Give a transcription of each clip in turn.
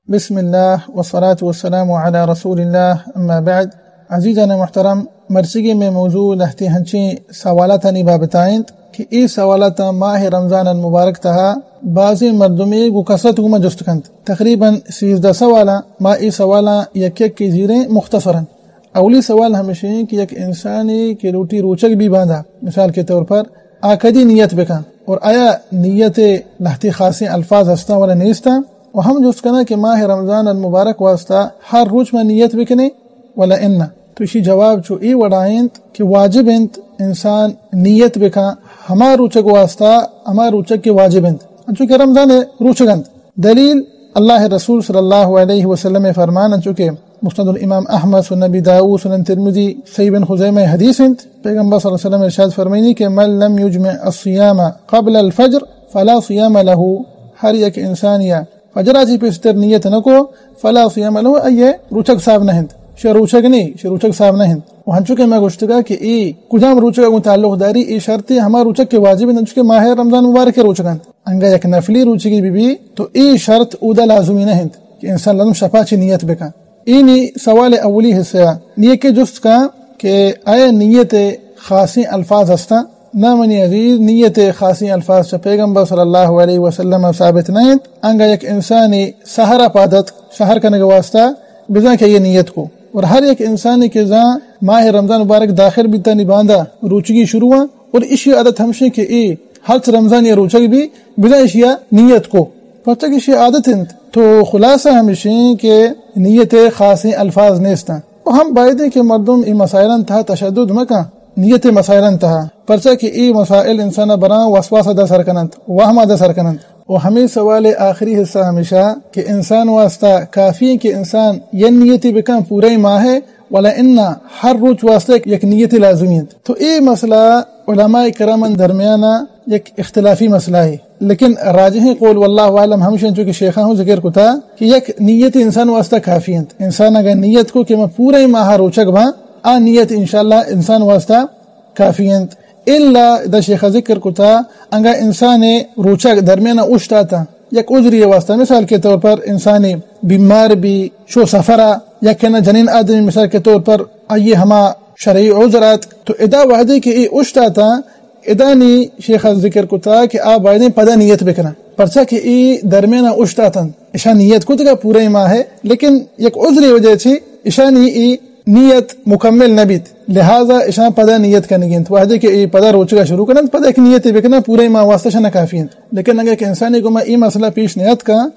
بسم اللہ والصلاة والسلام علی رسول اللہ، اما بعد۔ عزیزان محترم، مرچیگیں مئے موضوع لہتے ہنچیں سوالاتانی بابتا انت کہ اے سوالاتاں ماہ رمضان المبارک تہا بازیں مردمے گوں کثرت گوما جست کنت۔ تقریباً سیزدہ سوالاں، ما اے سوالاں یک یک کے زیریں مختصراً۔ اولی سوال ہمیش انت کہ یک انسانے کہ لوٹی روچگ بی باندا، مثال کے طور پر، آ کدی نیت بکن اور آیا نیت لہتے خاصیں الفاظ ہستاں ولا نیستاں؟ و ہم جست کناں کہ ماہ رمضان المبارک واسطہ ہر روچ ما نیت بکنیں ولا اناں؟ تو اشی جواب چو اے وڑا انت کہ واجب انت انسان نیت بکن ہما روچگ واسطہ، ہما روچگ کہ واجب انت، انچو کہ رمضان روچگ انت۔ دلیل، اللہ رسول صلی اللہ علیہ وسلم فرمان، انچو کہ مسند الامام احمد، سنن ابی داؤد، سنن ترمذی، صحیح ابن خزیمہ حدیث انت۔ پیغمبر صلی اللہ علیہ وسلم ارشاد فرمائنی کہ من لم یجمع الصیام قبل الفجر فلا صیام له، ہر یک انسانیا فجرا چی پیشتر نیت نکو، فلا صیام له، ایے روچگ صاحب نہ انت، شے روچگ نہیں، شے روچگ صاحب نہ انت۔ و ہنچو کہ میں گوشتگا کہ اے کجام روچگ گوں تعلق داری، اے شرط ہما روچگ کے واجب انت، انچو کہ ماہ رمضان مبارک روچگ انت۔ انگا یک نفلی روچگی بی بی تو اے شرط اودا لازمی نہ انت کہ انسان لازم شپا چی نیت بکن۔ اے نی سوال اولی حصہ ء۔ نی کہ جست کن کہ آیا نیت خاصیں الفاظ ہستاں؟ نہ منی عزیز، نیت خاصیں الفاظ چہ پیغمبر صلی اللہ علیہ وسلم ثابت نہ انت۔ انگا یک انسانی سحر پادت، سحر کنگ واسطہ بزاں کہ یہ نیت کو۔ اور ہر یک انسانی کہ زاں ماہ رمضان مبارک داخل بیتانی باندا روچگی شروع انت اور اشی عادت ہمشیں کہ اے ہرچ رمضان یا روچگ بی بزاں اشیا نیت کو۔ پرچا کہ اشی عادت انت، تو خلاصہ ہمیشیں کہ نیت خاصیں الفاظ نیستاں۔ و ہم بایدیں کہ مردم اے مسائلاں تہا تشدد مکن، نیت مسائلاں تہا، پرچا کہ اے مسائل انسان براں وسواسہ دا سر کننت، وہما دا سر کننت۔ و ہمیں سوال آخری حصہ ہمیشہ کہ انسان واسطہ کافی ہے کہ انسان یہ نیتی بکن پورے ماہ ہے، ولا انا ہر روچ واسطہ یک نیت لازمی انت۔ تو اے مسئلہ علماء کرامن درمیانا یک اختلافی مسئلہ ہے، لیکن راجحیں قول واللہ اعلم ہمشن چونکہ شیخاں ہوں ذکر کتا کہ یک نیت انسان واسطہ کافی انت۔ انسان اگر نیت کو کہ میں پورے ماہ روچگ باں، آ نیت انشاءاللہ انسان واسطہ کافی انت۔ الا دا شیخ ذکر کتا، انگا انسان روچگ درمیان اوشتاتا یک عذری واسطہ، مثال کے طور پر انسانی بیمار بی، شو سفرا، یا کہ نہ جنین آدمی مثال کے طور پر آئیے ہما شرعی عذرات، تو ادا وحدے کہ اے اوشتاتا، ادا نی شیخ ذکر کتا کہ آ بایدیں پدا نیت بکنا، پرچا کہ اے درمیان اوشتاتن، اشا نیت کتگا پورے ماہ ہے، لیکن یک عذری وجہ چی اشانی اے نیت مکمل نہ بیت، لہذا اشاں پدا نیت کنگی انت۔ وہدے کہ اے پدا روچگا شروع کننت، پدا یک نیتے بکنن، پورے ماہ واسطہ شنا کافی انت۔ لیکن اگر ایک انسانی گما اے مسئلہ پیش نیت کا،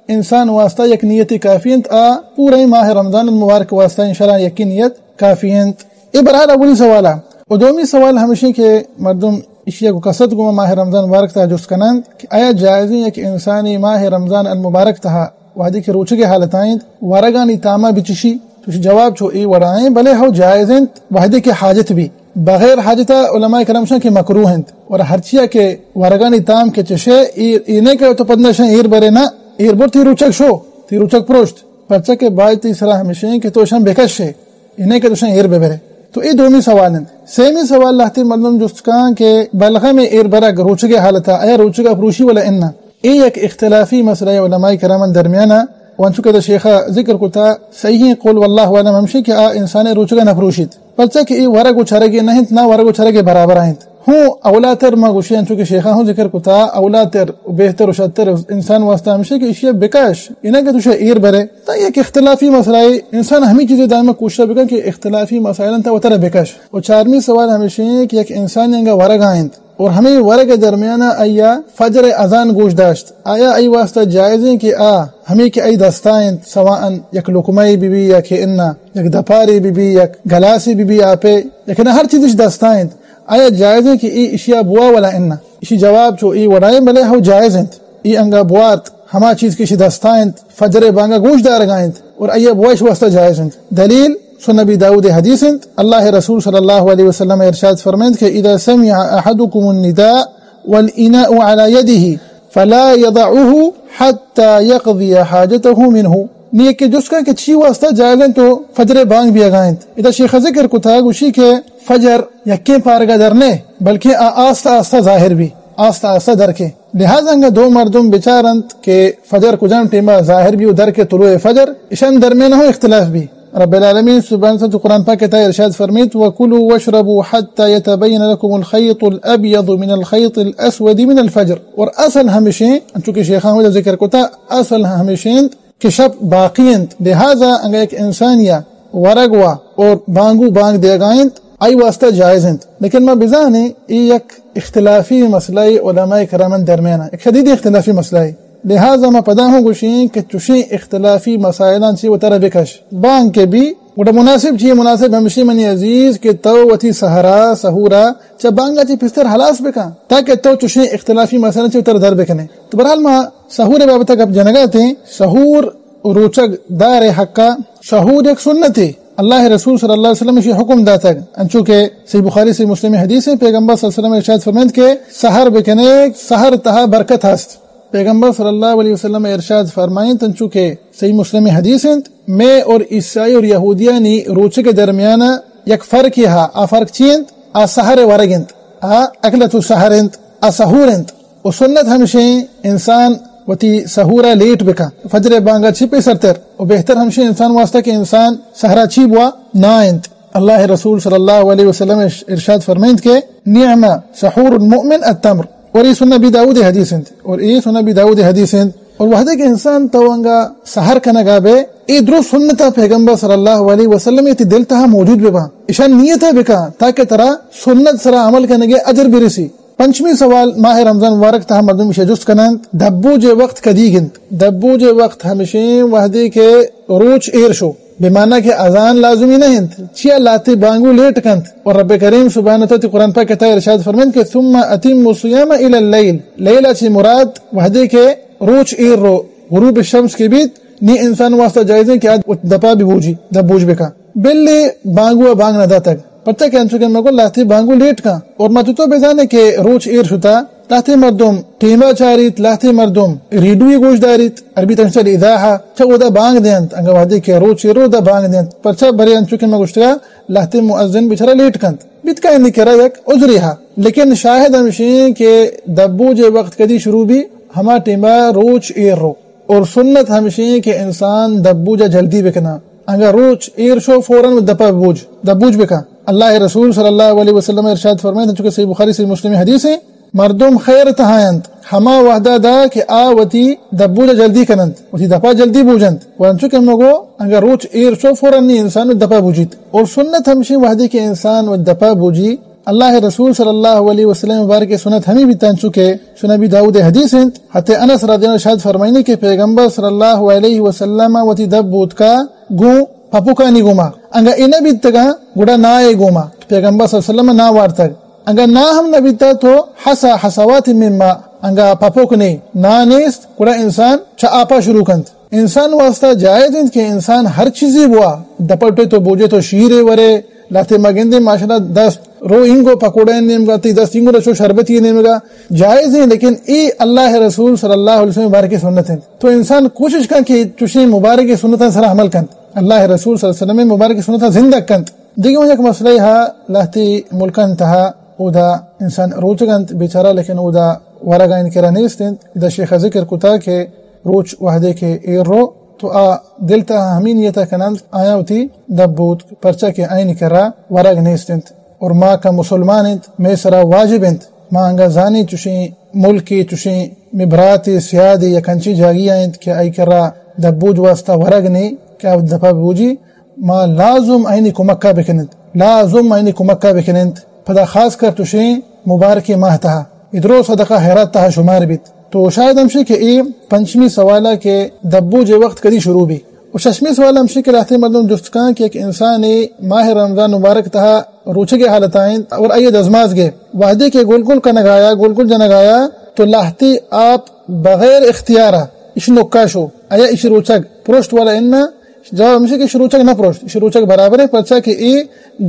انسان واسطہ یک نیتے کافی انت، آ پورے ماہ رمضان المبارک واسطہ انشاءاللہ یکی نیت کافی انت۔ اے بہرحال اولی سوال ہے۔ و دومی سوال ہمیشیں کہ مردم اشیا کو کسرت گما ماہ رمضان مبارک تہا جست کننت کہ آیا جائزیں یک انسانی ماہ رمضان المبارک تہا وہدے کہ روچگے حالت آئیں ورگانی تاما بچشی؟ تو جواب چو اے وڑائیں، بلے ہو جائز انت وہدے کہ حاجت بی، بغیر حاجتا علماء کرام شن کہ مکروہ انت۔ اور ہرچیا کہ ورگانی تام کہ چشے ایر، اے نہ کہ تو پدنشن ایر برے نہ، ایر بر تی روچگ شو، تی روچگ پروشت، پرچا کہ باید تی سرا ہمیشیں کہ تو شن بکشے، اے نہ کہ تو شن ایر ببرے۔ تو اے دومی سوال انت۔ سیمی سوال لہتے مردم جست کان کہ بلغم ایر برگ روچگے حالتا، آیا روچگا پروشی ولا انا؟ اے یک اختلافی مسئلہ علماء کرامن درمیانا، وانچو کہ دا شیخا ذکر کتا، صحیح قول واللہ اعلم ہمشی کہ آ انسان روچگا نہ پروشیت۔ پرچا کہ اے ورگ و چرگے نہ انت، نہ ورگ و چرگے برابر انت۔ ہوں اولا تر ما گوشی انچو کہ شیخا ہوں ذکر کتا، اولا تر و بہتر و شتر انسان واسطہ ہمشی کہ اشیا بکش، اے نہ کہ تو شے ایر برے۔ تا یک اختلافی مسئلہ ہے، انسان ہمیں چیزیں دائما کوشش بکن کہ اختلافی مسائل انت وتر بکش۔ و چارمی سوال ہمیشی کہ یک انسان انگا ورگ آئیں اور ہمیں ورگ درمیان آیا فجر اذان گوش داشت، آیا ای واسطہ جائز ہیں کہ آ ہمیں کہ ای دستا انت، سواء یک لقمہ بی بی یا کہ انا یک دپاری بی بی، یک گلاسی بی بی آپے، یا کہ نہ ہر چیزش دستا انت، آیا جائز ہیں کہ ای اشیا بوا ولا انا؟ اشی جواب چو ای وڑائیں، بلے ہو جائز انت۔ ای انگا بوارت ہما چیز کہ اشی دستا انت، فجر بانگا گوش دارگا انت اور آیا بوا اش واسطہ جائز انت۔ دلیل سنن ابی داؤد حدیث انت، اللہ رسول صلی اللہ علیہ وسلم ارشاد فرمائنت کہ اذا سمع احدکم النداء والاناء على يده فلا يضعه حتى يقضي حاجته منه۔ نی کہ جست کن کہ چی واسطہ جائز انت تو فجر بانگ بیگا انت۔ ادا شیخ ذکر کتا گوشی کہ فجر یکیں پارگا در نے، بلکہ آ آستہ آستہ ظاہر بی، آستہ آستہ در کے۔ لہذا انگا دو مردم بچارنت کہ فجر کجام ٹیما ظاہر بی و در کے طلوع فجر، اشان درمیان ہوں اختلاف بی۔ رب العالمین سبحانہ و تعالی قرآن پاک تہا ارشاد فرمیت، وَكُلُوا وَاشْرَبُوا حَتَّى يَتَبَيَّنَ لَكُمُ الْخَيْطُ الْأَبْيَضُ مِنَ الْخَيْطِ الْأَسْوَدِ مِنَ الْفَجْرِ۔ اور اصل ہمیشیں، انچو کہ شیخاں ہمیں ذکر کتا، اصل ہمیشیں کہ شپ باقی انت، لہذا انگا یک انسان یا ورگ وا اور بانگو بانگ دیگا انت، آئی واسطہ جائز انت۔ لیکن ما بزانیں، اے یک اختلافی مسئلہ علماء کرامن درمیان، یک شدید اختلافی مسئلہ۔ لہذا ما پدا ہوں گوشیں کہ چشیں اختلافی مسائلاں چی وترا بکش۔ بانگ کے بی، گڑا مناسب چی؟ مناسب ہمشی منی عزیز کہ تو وتی سحرا، سحورا، چہ بانگا چی پستر حلاس بکن، تاکہ تو چشیں اختلافی مسائلاں چی وترا در بکنے۔ تو بہرحال ما سحور بابت گپ جنگا تیں۔ سحور روچگ دار حقا، سحور یک سنتے۔ اللہ رسول صلی اللہ علیہ وسلم اشی حکم داتگ، انچو کہ صحیح بخاری، صحیح مسلم حدیث ہے، پیغمبر صلی اللہ علیہ وسلم ارشاد فرمائند کہ سحر بکنے، سحر تہا برکت ہست۔ پیغمبر صلی اللہ علیہ وسلم ارشاد فرمائند، انچو کہ صحیح مسلم حدیث انت، میں اور عیسائی اور یہودیانی روچگ درمیان یک فرق ہا، آ فرق چی انت؟ آ سحر ورگ انت، آ اکلت السحر انت، آ سحور انت۔ و سنت ہمشیں انسان وتی سحورا لیٹ بکن، فجر بانگا چی پیسرتر، و بہتر ہمشیں انسان واسطہ کہ انسان سحرا چی بوا، نا انت۔ اللہ رسول صلی اللہ علیہ وسلم ارش-، ارشاد فرمائند کہ نعم سحور المؤمن التمر، اور یہ سنن ابی داؤد حدیث انت، اور یہ سنن ابی داؤد حدیث انت۔ اور وہدے کہ انسان تو انگا سحر کنگا بے، اے درو سنتا پیغمبر صلی اللہ علیہ وسلم تی دل تہا موجود ببا، اشان نیتا بکا، تاکہ ترا سنت سرا عمل کنگے اجر برسی۔ پنچمی سوال، ماہ رمضان مبارک تہا مردم ایشی جست کننت، دبوج وقت کدیگ انت؟ دبوج وقت ہمشیں وہدے کہ روچ ایر شو، بمانا کہ اذان لازمی نہ انت، چیا لہتے بانگو لیٹ کنت۔ اور رب کریم سبحانہ و تعالی قرآن پاک تہا ارشاد فرمائند کہ ثم اتم الصیام الی اللیل، لیلا چی مراد وہدے کہ روچ ایر رو، غروب شمس کے بیت، نی انسان واسطہ جائز انت کہ آ دپا ببوجی، دبوج بکا۔ بلے بانگو ء بانگ نہ داتگ، پرچا کہ انچو کہ ما گوں لہتے بانگو لیٹ کن۔ اور ما تو تو بزانے کہ روچ ایر شتا، لہتے مردم ٹیما چاریت، لہتے مردم ریڈیوی گوش داریت، عربی تنشتر اذاعہ، چہ اودا بانگ دینت، انگا وہدے کہ روچ ایر رو دا بانگ دینت۔ پرچا برے انچو کہ ما گوشتگا لہتے مؤذن بیچارہ لیٹ کنت۔ بیت کا انی کرا یک عذرے ہا، لیکن شاہد ہمشیں کہ دبوج وقت کدی شروع بی، ہما ٹیما روچ ایر رو۔ اور سنت ہمشیں کہ انسان دبوجا جلدی بکنا۔ انگا روچ ایر شو فوراً دپا بوج، دبوج بکا۔ اللہ رسول صلی اللہ علیہ وسلم ارشاد فرمائے، چونکہ صحیح بخاری، صحیح مسلم حدیث ہیں، مردم خیر تہا انت ہما وہدا دا کہ آ وتی دبوجا جلدی کننت، وتی دپا جلدی بوجنت۔ و انچو کہ مگو انگا روچ ایر شو فوراً نی انسان دپا بوجیت۔ اور سنت ہمشیں وہدے کہ انسان و دپا بوجی، اللہ رسول صلی اللہ علیہ وسلم مبارک سنت ہمیں بیتان چکے سنن ابی داؤد حدیث انت۔ حتی انس رضی اللہ عنہ ارشاد فرمائنی کہ پیغمبر صلی اللہ علیہ وسلم وتی دپ بوتکا گوں پپوکانی گوما، انگا اے نہ بیتگا گڑا نائے گوما۔ پیغمبر صلی اللہ علیہ وسلم نا وارتگ۔ انگا نا ہم نہ بیتا تو حسا حسوات من ماء، انگا پپوک نے، نا نیست، گڑا انسان چہ آپا شروع کنت۔ انسان واسطہ جائز انت کہ انسان ہر چیزی بوا، دپٹے تو بوجے تو شیرے ورے، لہتے ما گندیں ماشاءاللہ دست رو اینگو پکوڑا نیمگا، تی دست اینگو رچو شربتی نیمگا، جائز ہیں، لیکن اے اللہ رسول صلی اللہ علیہ وسلم مبارک سنت ہیں۔ تو انسان کوشش کن کہ چشیں مبارک سنتاں سرا عمل کنت، اللہ رسول صلی اللہ علیہ وسلم مبارک سنتاں زندگ کنت۔ دیگہ یک مسئلہ ہا لہتے ملکان تہا اودا انسان روچگ انت بیچارہ، لیکن اودا ورگ آئین کرا نیست انت۔ ادا شیخ ذکر کتا کہ روچ وہدے کہ ایر رو تو آ دل تہا ہمیں نیتا کنند آیا وتی دپ بوت، پرچا کہ آئین کرا ورگ نیست انت۔ اور ما کا مسلمان انت، مئے سرا واجب انت، ما انگا زانی چشیں ملکی، چشیں مئے براتے سیادے یک انچیں جاگہے انت کہ آئی کرا دپ بوج واسطہ ورگ نے کہ آ دپا بوجی، ما لازم آئینی کمکا بکننت، لازم آئینی کمکا بکننت۔ پدا خاص کر چشیں مبارکیں ماہ تہا، ادرو صدقہ خیرات تہا شمار بیت۔ تو شاید ہمشی کہ اے پنچمی سوالا کہ دپ بوج وقت کدی شروع بی۔ و ششمی سوال ہمشی کہ لہتے مردم جست کن کہ یک انسانے ماہ رمضان مبارک تہا روچگے حالتا انت اور آئی دزماز گے وہدے کہ گل گل کنگایا، گل گل جنگایا، تو لہتے آپ بغیر اختیارا اش نکا شو، آیا اش روچگ پروشت والا انا؟ جواب ہمیشہ کہ اش روچگ نہ پروشت، اش روچگ برابر ہے، پرچا کہ اے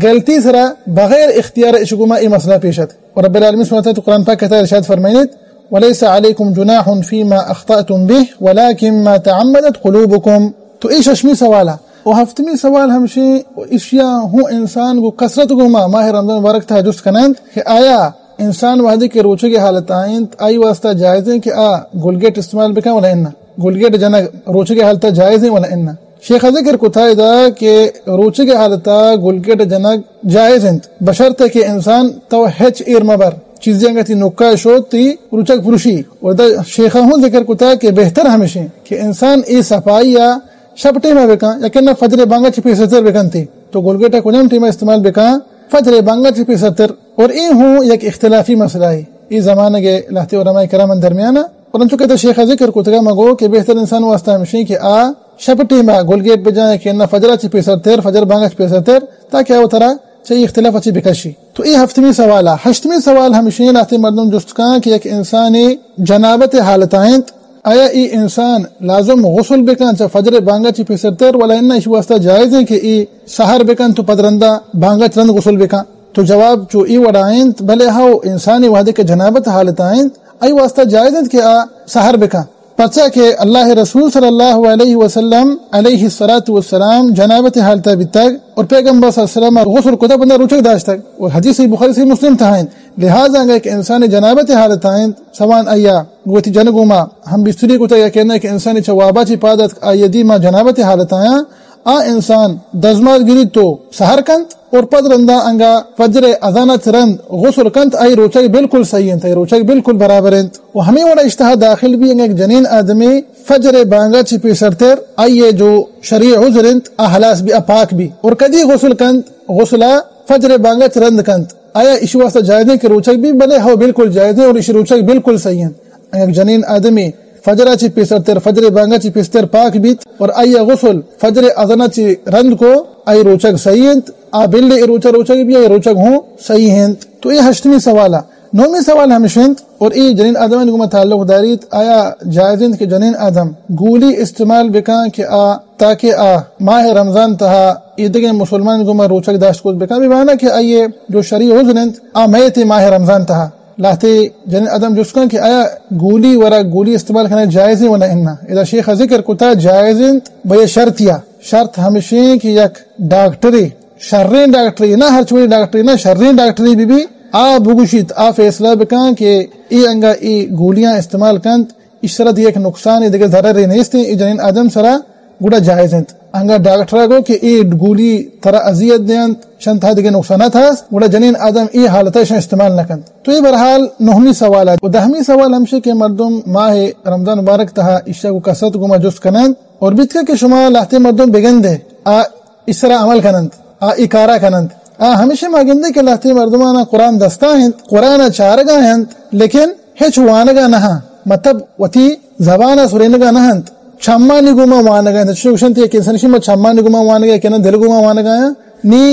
غلطی سرا بغیر اختیار اش گما اے مسئلہ پیش ات۔ اور رب العالمین سبحانہ وتعالی قرآن پاک کہتا ارشاد فرمائنیت، وليس عليكم جناح فيما أخطأتم به ولكن ما تعمدت قلوبكم۔ تو اے ششمی سوالا۔ و ہفتمی سوال ہمشی، و اشیا ہوں انسان گو کثرت گوما ماہ رمضان مبارک تہا جست کنند کہ آیا انسان وہدے کہ روچگ ءِ حالت ءَ انت، آئی واسطہ جائز انت کہ آ گلگیٹ استعمال بکن ولا اناں؟ گلگیٹ جنگ روچگ ءِ حالت ءَ جائز انت ولا اناں؟ شیخ ءَ ذکر کتا ادا کہ روچگ ءِ حالت ءَ گلگیٹ جنگ جائز انت، بشرطے کہ انسان تو ہچ ایر مبر، چیزے انگا تئی نکا شوت تئی روچگ پروشی۔ و ادا شیخ ءَ ہوں ذکر کتا کہ بہتر ہمیش انت کہ انسان اے صفائی ءَ شپ ٹیم ءَ بکن، یا کہ نہ فجر ءِ بانگ ءَ چہ پیسرتر بکن تئی۔ تو گلگیٹ ءَ کجام ٹیم ءَ استعمال بکن؟ فجر ءِ بانگ ءَ چہ پیسرتر۔ اور اے ہوں یک اختلافی مسئلہ ہے، اے زمانگ ءِ لہتے علماء کرام درمیان ءَ۔ اور انچو کہ ادا شیخ ءَ ذکر کتگا، ما گو کہ بہتر انسان واسطہ ہمیش انت کہ آ شپ ٹیم ءَ گلگیٹ بجاں، یا کہ نہ فجر ءَ چہ پیسرتر، فجر بانگ ءَ چہ پیسرتر، تاکہ آ وترا چہ اے اختلاف ءَ چہ بکشی۔ تو اے ہفتمی سوال ءَ۔ ہشتمی سوال ہمیش انت، لہتے مردم جست کن کہ یک انسانے جنابت ءِ حالت ءَ انت، آیا اے انسان لازم غسل بکن چہ فجر ءِ بانگ ءَ چہ پیسرتر، ولا اناں ایشی واسطہ جائز انت کہ اے سحر بکن تو پد رندا بانگ ءَ چہ رند غسل بکن؟ تو جواب چو اے وڑا انت، بلے ہو، انسانے وہدے کہ جنابت ءِ حالت ءَ انت، آئی واسطہ جائز انت کہ آ سحر بکن، پرچا کہ اللہ ءِ رسول صلی اللہ علیہ وسلم علیہ الصلوۃ والسلام جنابت ءِ حالت ءَ بیتگ اور پیغمبر صلی اللہ علیہ وسلم ءَ غسل کتگ، پدا روچگ داشتگ، اور حدیث بخاری صحیح مسلم ءِ تہا انت۔ لہذا اگاں یک انسانے جنابت ءِ حالت ءَ انت، سواء آئی ءَ گوں وتی جن ءِ گوما ہم بستری کتگ، یا کہ نہ کہ انسانے چہ واب ءَ چہ پاد اتک، آئی ءِ دیما جنابت ءِ حالت ءَ آں، آ انسان دزماز گریت تو سحر کنت، اور پد رندا انگا فجر ءِ اذان ءَ چہ رند غسل کنت، آئی روچگ بالکل صحیح انت، آئی روچگ بالکل برابر انت۔ و ہمے وڑا اشی تہا داخل بی، انگا یک جنین آدمے فجر ءِ بانگ ءَ چہ پیسرتر آئی ءِ جو شرعی عذر انت، آ ہلاس بی، آ پاک بی، اور کدی غسل کنت؟ غسل ءَ فجر ءِ بانگ ءَ چہ رند کنت۔ آیا ایشی واسطہ جائز انت کہ روچگ بی؟ بلے ہو، بالکل جائز انت، اور ایشی روچگ بالکل صحیح انت۔ یک جنین آدمے فجر ءَ چہ پیسرتر، فجر ءِ بانگ ءَ چہ پیسرتر پاک بیت اور آئی ءَ غسل فجر ءِ اذان ءَ چہ رند کو، آئی روچگ صحیح انت، آ بلے اے روچ ءَ روچگ بی، آئی روچگ ہوں صحیح انت۔ تو اے ہشتمی سوال ءَ۔ نہمی سوال ہمیش انت، اور اے جنین آدمانی گوما تعلق داریت، آیا جائز انت کہ جنین آدم گولی استعمال بکن کہ آ، تاکہ آ ماہ رمضان تہا ایدگہ مسلمان گوما روچگ داشت کت بکن، بمعنی کہ آئی ءِ جو شرعی عذر انت، آ میت ماہ رمضان تہا۔ لہتے جنین آدم جست کن کہ آیا گولی ورا گولی استعمال کنگ جائز انت ولا اناں؟ ادا شیخ ءَ ذکر کتا جائز انت، بہ یک شرطیا۔ شرط ہمیش انت کہ یک ڈاکٹرے، شریں ڈاکٹرے، نہ ہرچ وڑیں ڈاکٹرے، نہ شریں ڈاکٹرے بہ بی، آ بگوشیت، آ فیصلہ بکن کہ اے انگا اے گولیاں استعمال کنت، ایشی سرا دگہ یک نقصانے، دگہ ضررے نیست، اے جنین آدم سرا گڑا جائز انت۔ انگا ڈاکٹر ءَ گو کہ اے گولی ترا اذیت دینت، شن تہا دگہ نقصانات ہست، گڑا جنین آدم اے حالت ءَ شن استعمال نہ کنت۔ تو اے بہرحال نہمی سوال ءَ۔ و دہمی سوال ہمشی کہ مردم ماہ رمضان مبارک تہا ایشی ءَ گوں کثرت گوما جست کننت، اور بیت کہ شما لہتے مردم بگندے، آ ایشی سرا عمل کننت، آ اے کارا کننت۔ آ ہمیشی ما گندے کہ لہتے مردمانا قرآن دستا انت، قرآن چارگا انت، لیکن ہچ وانگا نہ انت، مطلب وتی زبانا سرینگا نہ انت، چمانی گوما وانگا انت۔ چو گوشنت یک انسان شی ما چمانی گوما وانگا، کہ نہ دل گوما وانگا انت۔ نی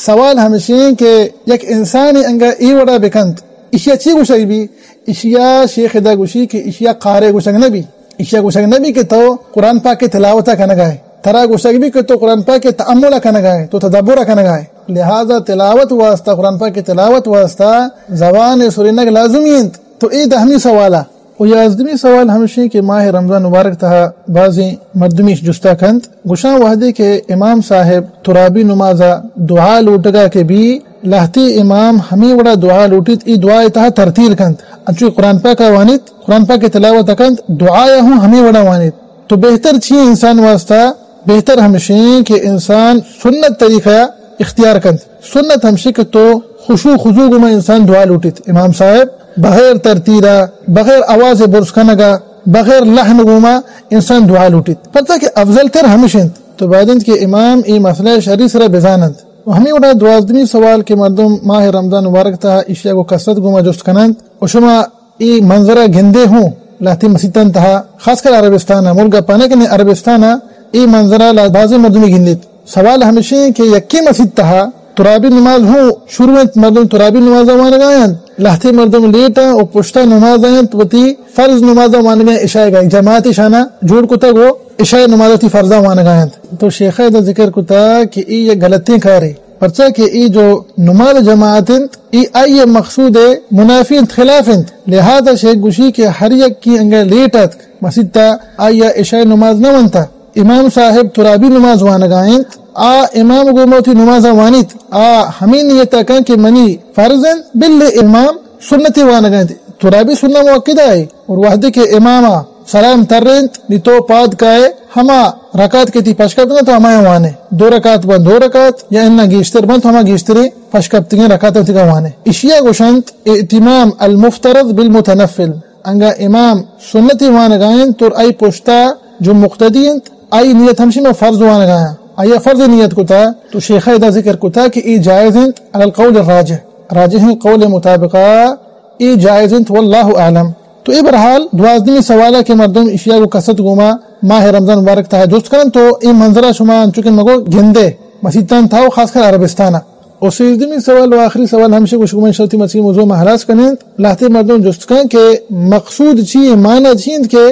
سوال ہمیشی کہ یک انسانی انگا اے وڑا بکنت، ایشیا چی گوشگ بی؟ ایشیا شیخ ادا گوشی کہ ایشیا قارئ گوشگ نہ بی۔ ایشیا گوشگ نہ بی کہ تو قرآن پاک ءِ تلاوت ءَ کنگ ءَ ئے۔ ترا گوشگ بی کہ تو قرآن پاک ءِ تأمل ءَ کنگ ءَ ئے، تو تدبر ءَ کنگ ءَ ئے۔ لہذا تلاوت واسطہ، قرآن پاک ءِ تلاوت واسطہ زبان ءِ سرینگ لازمی انت۔ تو اے دہمی سوال ءَ۔ و یازدہمی سوال ہمشی کہ ماہ رمضان مبارک تہا بازیں مردمیش جستا کنت، گوشاں وہدے کہ امام صاحب ترابی نماز ءَ دعا لوٹگا کہ بی، لہتے امام ہمے وڑا دعا لوٹیت، اے دعا ءِ تہا ترتیل کنت، انچو کہ قرآن پاک ءَ وانیت، قرآن پاک ءِ تلاوت ءَ کنت، دعا ءَ ہوں ہمے وڑا وانیت۔ تو بہتر چی انسان واسطہ؟ بہتر ہمشی کہ انسان سنت طریقہ ءَ اختیار کنت۔ سنت ہمشی کہ تو خشوع خضوع گوما انسان دعا لوٹیت۔ امام صاحب بغیر ترتیل ءَ، بغیر آواز برز کنگ ءَ، بغیر لحن گوما انسان دعا لوٹیت۔ پرچا کہ افضل تر ہمش انت۔ تو باید انت کہ امام اے مسئلہ شری سرا بزاننت۔ و ہمے وڑا دوازدہمی سوال کہ مردم ماہ رمضان مبارک تہا ایشیا گوں کثرت گوما جست کننت و شما اے منظرا گندے ہوں لہتے مسیتان تہا، خاص کر عربستان ءَ، ملک گپا نہ کنیں، عربستان ءَ اے منظرا لا-، بازیں مردمے گندیت۔ سوال ہمشی کہ یکے مسیت تہا ترابی نماز ہوں شروع انت، مردم ترابی نماز وانگا انت، لہتے مردم لیٹ انت و پشتا نماز انت، وتی فرض نماز وانگا انت، عشاء گا جماعت شانا جوڑ کتگ و عشاء نماز وتی فرضا وانگا انت۔ تو شیخ ادا ذکر کتا کہ اے یک غلطیں کارے، پرچا کہ اے جو نماز جماعت انت، اے آئی مقصود منافی انت، خلاف انت۔ لہذا شیخ گوشی کہ ہر یکے انگا لیٹ اتک مسیت ءَ، آئی عشاء نماز نہ ونتا، امام صاحب ترابی نماز وانگا انت، آ امام گوما وتی نمازا وانیت، آ ہمے نیتا کن کہ منی فرض انت، بلے امام سنتے وانگا انت۔ ترا بھی سنہ مؤکدہ ہے۔ اور وہدے کہ اماما سلام ترینت، نی تو پاد کائے، ہما رکعت کہ تی پشکپتگا تو ہمایا وانے۔ دو رکعت بنت دو رکعت، یا انا گیشتر بنت تو ہما گیشتریں پشکپتگیں رکعت تیگا وانے۔ اشیا گوشنت ائتمام المفترض بالمتنفل۔ انگا امام سنتے وانگا انت تو آئی پشتا جو مقتدی انت، آئی نیت ہمشی ما فرض وانگا آیا۔ آیا فرض نیت کتا تو شیخا ادا ذکر کتا کہ اے جائز انت علی القول الراجح۔ راجحیں قول مطابقا اے جائز انت، واللہ اعلم۔ تو اے بہرحال دوازدہمی سوالا کہ مردم اشیا گو کسرت گوما ماہ رمضان مبارک تہا جست کنن، تو اے منظرا شما انچو کہ مگو گندے مسیتان تہا و خاص کر عربستانا۔ و سیزدہمی سوال و آخری سوال ہمشی گوش گوما انشاءاللہ تی مرچی موضوع ما ہلاس کنین۔ لہتے مردم جست کن کہ مقصود چی انت، معنی چی انت کہ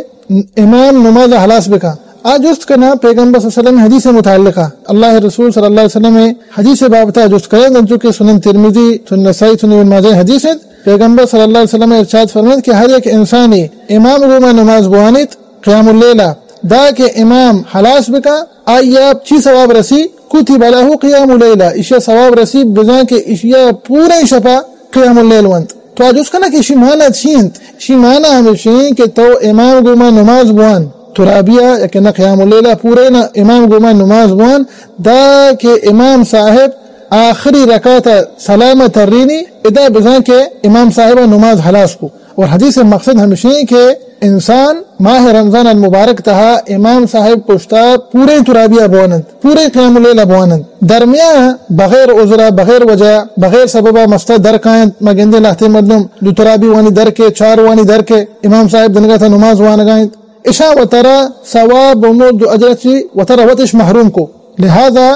امام نماز ہلاس بکن۔ آ جست کنا پیغمبر صلی اللہ علیہ وسلم حدیث متعلقہ، اللہ رسول صلی اللہ علیہ وسلم حدیث بابتا جست کنن، انچو کہ سنن ترمذی، سنن نسائی، سنن ابن ماجہ حدیث انت۔ پیغمبر صلی اللہ علیہ وسلم ارشاد فرمائیت کہ ہر یک انسانی امام گوما نماز بوانیت قیام اللیل ء، دا کہ امام ہلاس بکا، آئی ء چی ثواب رسی؟ کتب لہ قیام لیلہ، اشی ء ثواب رسی بزاں کہ اشی ء پوریں شپا قیام اللیل ونت۔ تو آ جست کنا کہ اشی معنی چی انت؟ اشی معنی ہمیش انت کہ تو امام گوما نماز بوان، ترابی ء یا کہ نہ قیام اللیل ء پوریں امام گوما نماز بوان، دا کہ امام صاحب آخری رکعت ء سلام ء ترینی، ادا بزاں کہ امام صاحب ء نماز ہلاس کو۔ اور حدیث ء مقصد ہمیش انت کہ انسان ماہ رمضان المبارک تہا امام صاحب پشتا پوریں ترابی ء بواننت، پوریں قیام اللیل ء بواننت۔ درمیان بغیر عذر ء، بغیر وجہ ء، بغیر سبب ء مستا در کاینت، ما گندیں لہتے مردم دو ترابی وانی در کے، چار وانی در کے، امام صاحب دنگا تہا نماز وانگا انت۔ اشاں وترا ثواب و مزد و اجر چی وترا وتش محروم کو۔ لہذا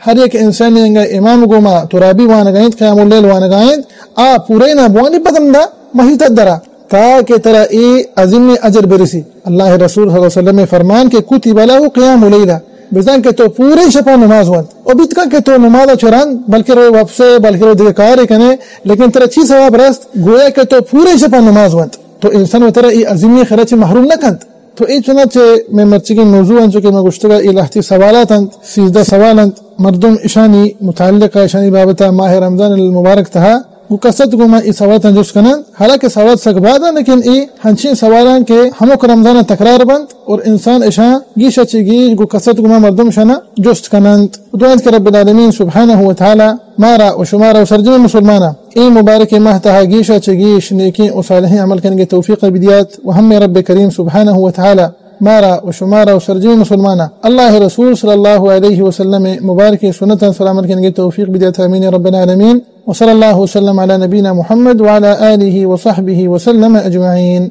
ہر یک انسانی انگا امام گوما ترابی وانگا انت، قیام اللیل وانگا انت، آ پورے نہ بوانی پدم دا مسیت درا، تاکہ ترا اے عظیم اجر برسی۔ اللہ رسول صلی اللہ علیہ وسلم فرمان کہ کتب لہ قیام لیلہ، بزاں کہ تو پورے شپا نماز وانت۔ و بیت کن کہ تو نماز چہ رند بلکہ رو وپسے، بلکہ رو دیگہ کارے کنے، لیکن ترا چی ثواب رست؟ گویا کہ تو پورے شپا نماز وانت۔ تو انسان وترا اے عظیمی خیرا چہ محروم نہ کنت۔ تو اے چنانچہ مئے مرچیگیں موضوع انت، چو کہ ما گوشتگا اے لہتے سوالات انت، سیزدہ سوال انت۔ مردم اشانی متعلقہ، اشانی بابتا ماہ رمضان المبارک تہا گوں کسرت گوما اے سوالاتاں جست کننت۔ حالانکہ سوالات سک باز انت، لیکن اے ہنچیں سوال انت کہ ہمک رمضان تکرار بنت اور انسان اشاں گیش ء چہ گیش گوں کسرت گوما مردم اشانا جست کننت۔ دعا انت کہ رب العالمین سبحانہ و تعالی مارا و شمارا و سرجمیں مسلماناں اے مبارکیں ماہ تہا گیش ء چہ گیش نیکیں و صالحیں عمل کنگے توفیق بدیات و ہمے رب کریم سبحانہ و تعالی مارا و شمارا و سرجمیں مسلماناں اللہ رسول صلی اللہ علیہ وسلم مبارکیں سنتاں سر عمل کنگے توفیق بدیات۔ آمین یا رب العالمین۔ وصلی اللہ وسلم علی نبینا محمد وعلی آلہ وصحبہ وسلم اجمعین۔